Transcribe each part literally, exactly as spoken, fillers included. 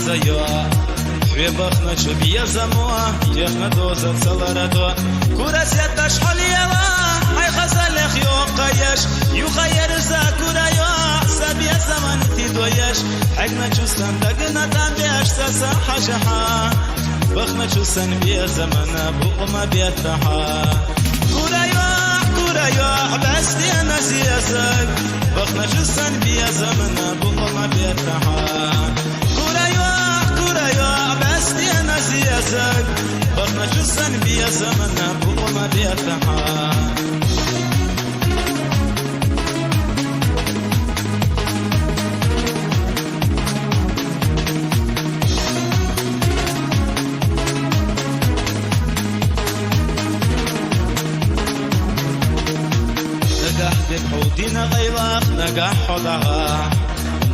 Зайо, хӀу бахначу безамо, техна доза цаларадо. Курас яташ хьалиева, хьай хазалех йоккхаеш, юха ерза курайо, са безаман ти доеш. ХӀегначу сан дагна тамбеш са са хьажаха. Бахначу сан безамана букъма бетаха. Курайо, курайо, бастена зиязаг. Бахначу сан безамана букъма бетаха. Курайо, курайо, бастена зиязаг. Бахначу сан безамана букъма бетаха. Нагагь деб хьул дина гъайлах, нагагь хьо дагъа.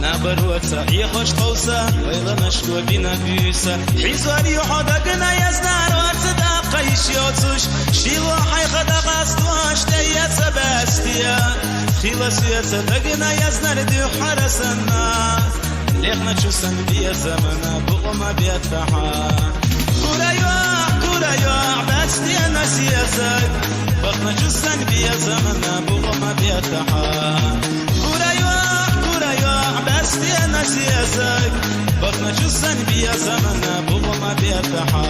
Набаруца ихъуш хъовса, вайланаш гобина буьйса. Хьизар юхьо дагна язнар варца дахъа иш йоцуш. Шило хьайха дагъастуаш, дая ца бастия. Хила суьяца дагна язнар дуьххьара санна. Лехначу сан безамана букъма бетаха. Курайо, курайо, бастена зиязаг. Бахначу сан безамана букъма бетаха. Курайо, курайо, бастена зиязаг. Бахначу сан безамана букъма бетаха.